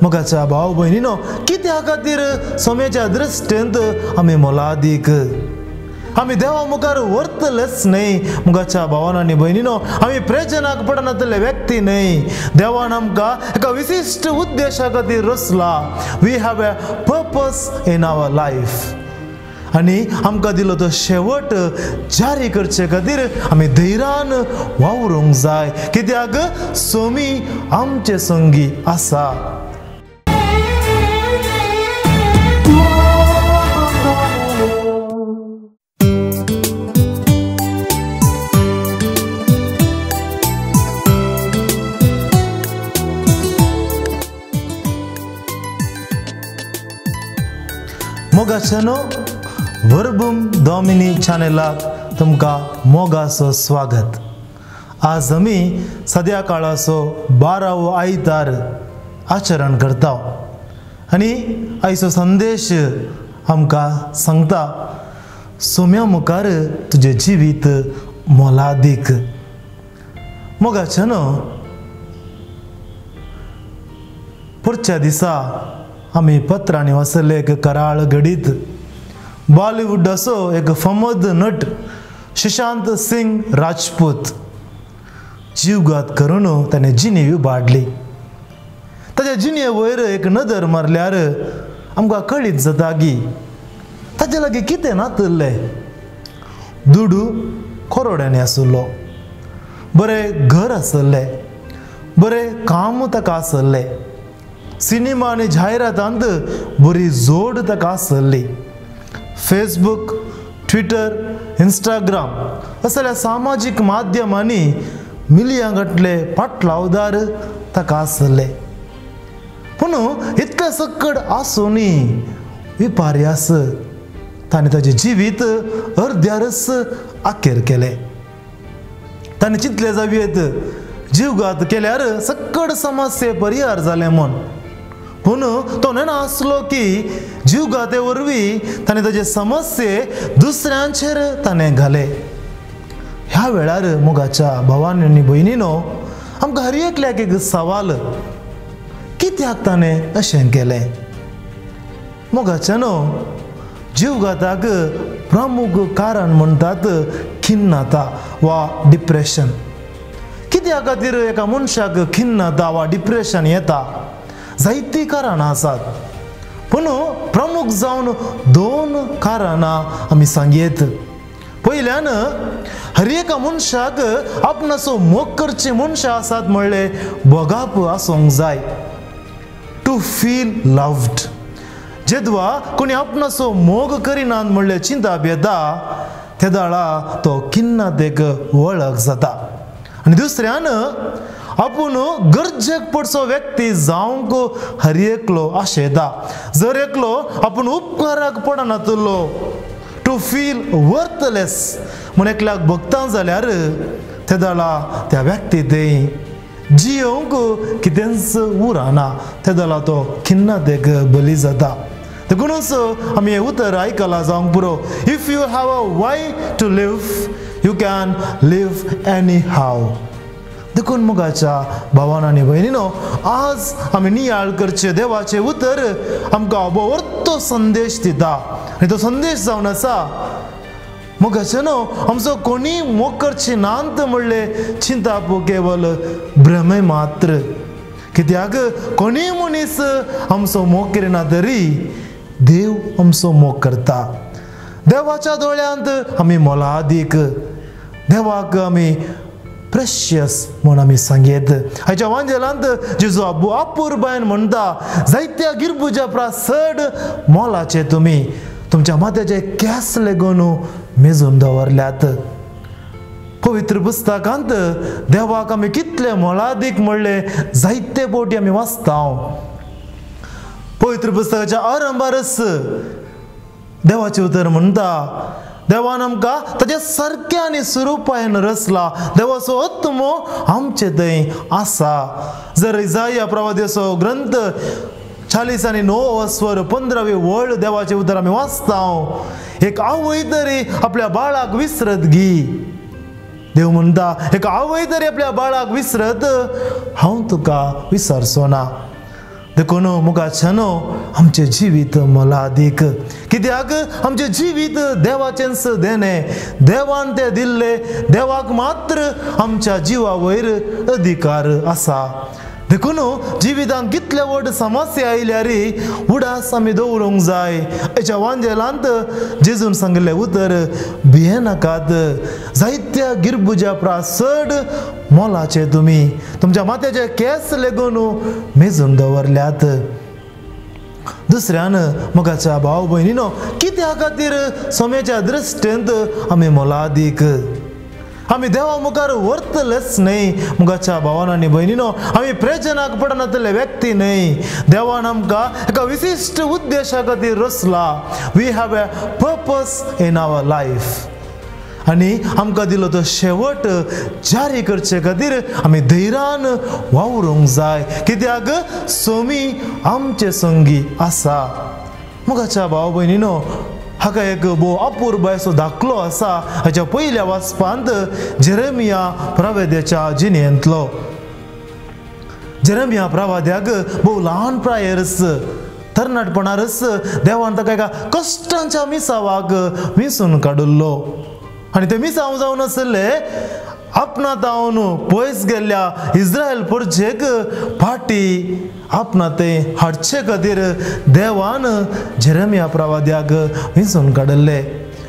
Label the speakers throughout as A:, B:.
A: मोगाच्या भाव भयणीनो, कित्या खातीर सोम्याच्या दृश्टेंत आमी मोलादीक, आमी देवा मुखार व्हरतलेच न्हय। मोगाच्या भावान आनी भयणीनो, आमी प्रेजनाक पडनातले व्यक्ती न्हय। देवान आमकां एका विशिश्ट उद्देशा खातीर रचला। We have a purpose in our life आनी आमकां दिलो तो शेवट जारी करचे खातीर आमी धैर्यान वावरूंक जाय, कित्याक सोमी आमचे संगी आसा। मोगाच्यानो, वर्बम डॉमिनी चॅनलाक तुमकां मोगाचो स्वागत। आज आमी सद्या काळाचो 12वो आयतार आचरण करता आनी आयचो संदेश आमकां सांगता, सोम्या मुखार तुजें जिवीत मोलादीक। मोगाच्यानो, पुढच्या दिसा आमी पत्रांनी वाचले एक कराळ घडीत। बॉलिवूडाचो एक फामाद नट सुशांत सिंग राजपूत जीवघात करून ताणें जिणी उबाडली। ताच्या जिणे वयर एक नदर मारल्यार आमकां कळीत जाता की ताचे लागीं कितें नातल्लें। दुडू करोड्यांनी आशिल्लो, बरें घर आसलें, बरें काम ताका आसलें, सिनेमा आनी जायरातांत बरी जोड ताका आसली, फेसबूक, ट्विटर, इंस्टाग्राम असल्या सामाजीक माध्यमांनी मिलियां गटले पाटलावदार ताका आसले। पूण इतलें सकड आसूनय विपार्यास ताणें ताजें जिवीत अर्द्यारच अखेर केलें। ताणें चिंतलें जावयेत जीवघात केल्यार सकड समस्ये परिहार जालें म्हूण, पूण तो नेणा आसलो की जीवघाते वरवीं ताणें ताजे समस्ये दुसऱ्यांचेर ताणें घाले। ह्या वेळार मोगाच्या भावान आनी भयणीनो, आमकां हर एकल्याक एक सवाल, कित्याक ताणें अशें केलें? मोगाच्यानो, जीवघाताक प्रमुख कारण म्हणटात खिन्नता वा डिप्रेशन। कित्या खातीर एका मनशाक खिन्नता वा डिप्रेशन येता? जायतीं कारणां आसात, पूण प्रमुख जावन दोन कारणां आमी सांगयेत। पयल्यान, हर एका मनशाक आपणाचो मोग करची मनशां आसात म्हणलें भोगाप आसूंक जाय, टू फील लव्ड। जेदवा कोणी आपणाचो मोग करिनात म्हणलें चिंताप येता, तेदाळा तो खिन्नतेक वळख जाता। आनी दुसऱ्यान, आपूण गरजेक पडचो व्यक्ती जावंक हर एकलो आशेता। जर एकलो आपूण उपकाराक पडनातलो, टू फील वर्थलेस म्हूण एकल्याक भोगता जाल्यार तेदाळा त्या व्यक्ती थंय जियोवंक कितेंच उरना, तेदाळा तो खिन्नतेक बली जाता। देखूनच आमी हें उतर आयकलां जावंक पुरो, if you have a why to live you can live anyhow. देखून मोगाच्या भावान आनी भयणीनो, आज आमी नियाळ करचे देवाचें उतर आमकां बरो संदेश दिता आनी तो संदेश जावन आसा, मोगाच्यानो, आमचो कोणी मोग करची नात म्हणलें चिंताप केवल भ्रमे मात्र। कित्याक कोणीय मनीस आमचो मोग करिना तरी देव आमचो मोग करता। देवाच्या दोळ्यांत आमी मोलादीक, देवाक आमी प्रेशियस म्हूण आमी सांगयेत। हाच्या वांजेलांत जेजू आबू अपुरबायन म्हणटा, जायत्या गिरबुजा प्रास चड मोलाचे तुमी, तुमच्या माथ्याचे केंस लेगून मेजून दवरल्यात। पवित्र पुस्तकांत देवाक आमी कितले मोलादीक म्हणले जायते बोटी आमी वाचता। पवित्र पुस्तकाच्या आरंभारच देवाचें उतर म्हणटा, देवान आमकां ताच्या सारक्या आनी स्वरुपान रचला, देवाचो आत्मो आमचे थंय आसा। जर इजाया प्रवाद्याचो ग्रंथ 40 आणि 9 स्वर 15वी वळ देवाचें उतर आमी वाचता, एक आवय तरी आपल्या बाळाक विसरत गी, देव म्हणटा एक आवय तरी आपल्या बाळाक विसरत, हांव तुका विसरचो ना। देखून मुखाच्यानो आमचें जिवीत मोलादीक, कित्याक आमचें जिवीत देवाचेंच देणें, देवान तें दिल्लें, देवाक मात्र आमच्या जिवा वयर अधिकार आसा। देखून जिवितांत कितले व्हड समस्या आयल्यार उडास आमी दवरूंक जाय। हेच्या वांजेलांत जेजून सांगिल्लें उतर, भियेनाकात, जायत्या गिरबुजा प्रास चड मोलाचे तुमी, तुमच्या माथ्याचे केंस लेगून मेजून दवरल्यात। दुसऱ्यान मोगाच्या भाव भयणीनो, कित्या खातीर सोम्याच्या दृश्टेंत आमी मोलादीक, आमी देवा मुखार वर्तलेच न्हय। मुगाच्या भावान आनी भयणीनो, आमी प्रेजनाक पडनातले व्यक्ती न्हय। देवान आमकां एका विशिश्ट उद्देशा खातीर रचला। We have a purpose in our life आनी आमकां दिलो तो शेवट जारी करचे खातीर आमी धैर्यान वावरूंक जाय, कित्याक सोमी आमचे संगी आसा। मुगाच्या भाव भयणीनो, हाका एक भोव अपूर्व असो दाखलो आसा हाच्या पयल्या वाचपांत जेरेमिया प्रवाद्याच्या जिणेंतलो। जेरेमिया प्रवाद्याक भोव ल्हान प्रायेरच, तरणाटपणारच देवान ताका एका कश्टांच्या मिसावाक विसून काडिल्लो आनी ते मिसांव जावन आसले आपणा तावन पयस गेल्ल्या इस्रायल परजेक फाटी आपणा ते हाडचे खातीर देवान जेरेमिया प्रवाद्याक विंचून काडिल्ले।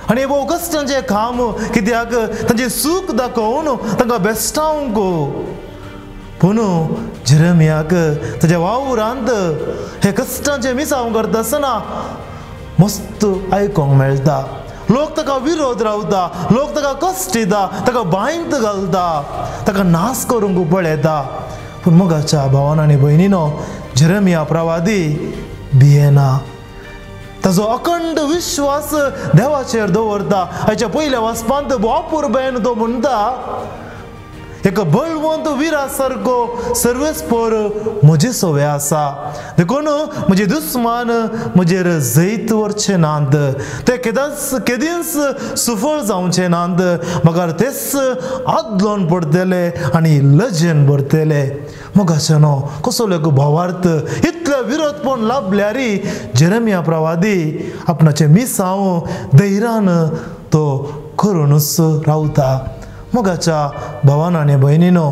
A: आनी भोव कश्टांचें काम, कित्याक तांचें सूख दाखोवन तांकां बेस्टावंक। पूण जेरेमियाक ताच्या वावरांत हे कश्टांचें मिसांव करता आसतना मस्त आयकूंक मेळटा। लोक ताका विरोध रावता, लोक ताका कश्ट दिता, ताका बांयंत घालता, ताका नाश करूंक पळयता। पूण मोगाच्या भावान आनी भयणीनो, जेरेमिया प्रवादी भियेना, ताजो अखंड विश्वास देवाचेर दवरता। हाच्या पयल्या वाचपांत भोव अपुरबायेन तो म्हणटा, एक बळवंत विरा सारको सर्वेस्पर म्हजे सवे आसा, देखून म्हजे दुस्मान म्हजेर जैत व्हरचे नात, ते केदींच सुफळ जावचे नात, मगर तेच आदलोन पडटले आनी लजेन भरतले। मोगाच्यानो, कसलो एक भावार्थ, इतलो विरोधपण लाभल्यार जेरेमिया प्रवादी आपणाचें मिसांव धैर्यान तो करूनच रावता। मोगाच्या भावान आनी भयणीनो,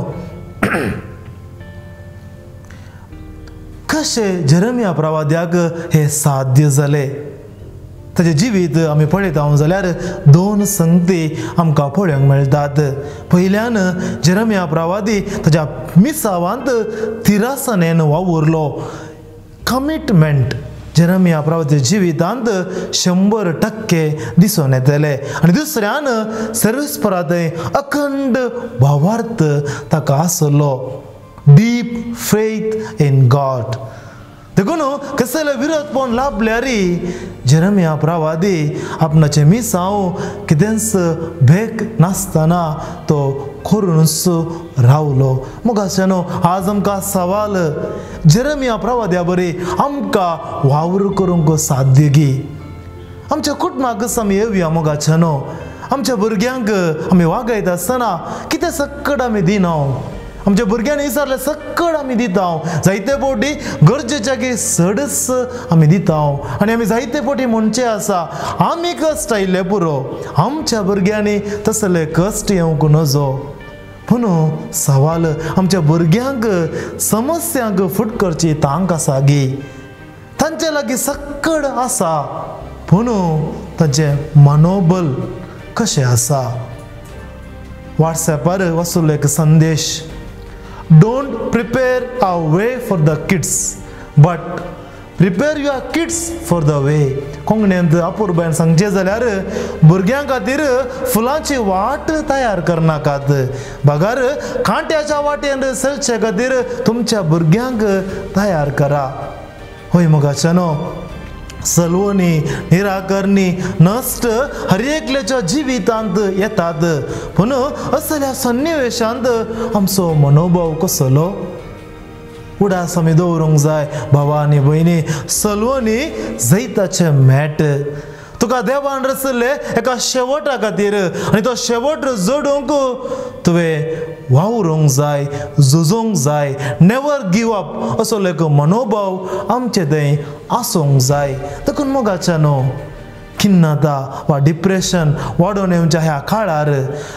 A: कशें जेरेमिया प्रवाद्याक हें साध्य जालें? ताचें जिवीत आमी पळयता जाल्यार दोन संगती आमकां पळोवंक मेळटात। पयल्यान जेरेमिया प्रवादी ताच्या मिसावांत तिरासनेन वावुरलो। कमिटमेंट जेरेमिया प्रवादी जिवितांत 100% दिसून येतले। आनी दुसऱ्यान सर्वेस्परा थंय अखंड भावार्थ ताका आसलो, डीप फेथ इन गॉड। देखून कसले विरोधपण लाभल्यार जेरेमिया प्रवादी आपणाचें मिसांव कितेंच भेक नासतना तो करूनच रावलो। मोगाच्यानो, आज आमकां सवाल, जेरेमिया प्रवाद्या बरी आमकां वावर करूंक साध्य गी? आमच्या कुटुंबाकच आमी येवया मोगाच्यानो, आमच्या भुरग्यांक आमी वागयता आसतना कितें सक्कड आमी दिना, आमच्या भुरग्यांनी विचारलें सक्कड आमी दिता, जायते फावटी गरजेच्या की चडच आमी दिता आनी आमी जायते फावटी म्हणचें आसा आमी कश्ट आयिल्ले पुरो, आमच्या भुरग्यांनी तसले कश्ट येवंक नजो। पूण सवाल, आमच्या भुरग्यांक समस्यांक फुट करची तांक आसा गी? तांचे लागीं सक्कड आसा, पूण तांचें मनोबल कशें आसा? वॉट्सएपार वसुल्लो एक संदेश, Don't prepare a way for the kids, but prepare your kids for the way. कोंकणींत अपुरबायेन सांगचें जाल्यार भुरग्यां खातीर फुलांची वाट तयार करनाकात, बगर कांट्याच्या वाटेन चलचे खातीर तुमच्या भुरग्यांक तयार करा। हय मोगाच्यानो, सलवणी निराकरणी नश्ट हर एकल्याच्या जिवितांत येतात, पूण असल्या सन्निवेशांत आमचो मनोभाव कसलो? उडास आमी दवरूंक जाय भावा आनी भयणी। सलवणी जैताचें मेट, तुका देवान रचले एका शेवटा खातीर आनी तो शेवट जोडूंक तुवें वावरूंक जाय, झुजूंक जाय. नेवर गिव अप असो एक मनोभाव आमचे थंय आसूंक जाय. देखून मोगाच्या न्हू खिन्नता वा डिप्रेशन वाडोवन येवच्या ह्या काळार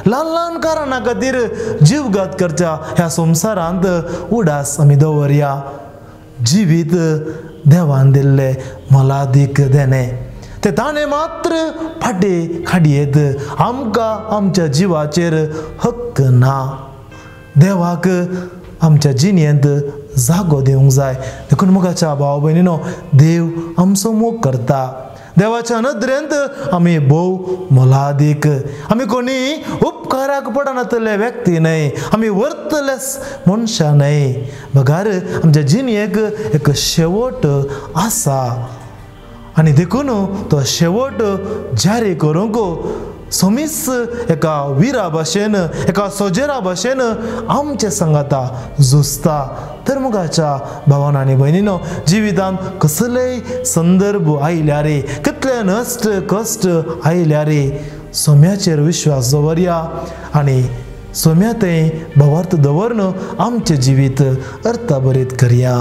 A: ल्हान ल्हान कारणां खातीर जीवघात करच्या ह्या संवसारांत उडास आमी दवरया. जिवीत देवान दिल्लें मोलादीक देणें, तें ताणें मात्र फाटीं काडयेत. आमकां आमच्या जिवाचेर हक्क ना. देवाक आमच्या जिणेंत जागो दिवंक जाय. देखून मोगाच्या भाव भयणीनो, देव आमचो मोग करता. देवाच्या नदरेंत आमी भोव मोलादीक. आमी कोणी उपकाराक पडनातले व्यक्ती न्हय, आमी वर्थलेस मनशां न्हय. बगार आमच्या जिणेक एक शेवट आसा आनी देखून तो शेवट जारी करूंक सोमीस एका विरा भाशेन, एका सोजेरा भाशेन आमचे संगाता झुजता. तर मोगाच्या भावान आनी भयणीनो, जिवितांत कसलेय संदर्भ आयल्यार, कितले नश्ट कश्ट आयल्यार सोम्याचेर विश्वास दवरया आनी सोम्या थंय भावार्थ दवरून आमचें जिवीत अर्थभरीत करया.